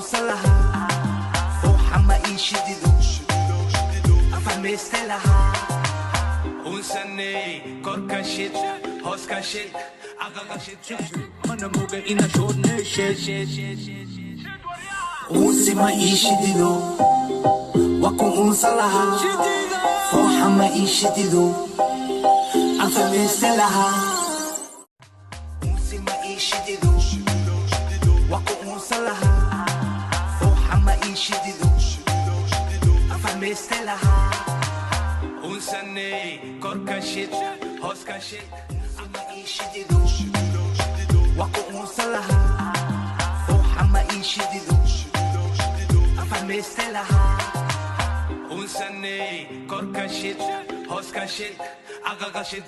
unsan lahaa, fooxa ma ii shidido, afahmayste lahaa. Unsanay korka shid, hoos ka shid, aqaqa shid, mana moga ina shoodne shid. Unsi ma ii shidido, waa ku unsan lahaa, fooxa ma ii shidido, afahmayste lahaa. Unsi ma ii shidido, waa ku unsan lahaa, fooxa ma ii shidido, afahmayste lahaa. Unsanay korka shid, hoos ka shid. Unsi ma ii shidido, waa ku unsan lahaa, fooxa ma ii shidido, afahmayste lahaa. Unsanay korka shid, hoos ka shid, aqaqa shid.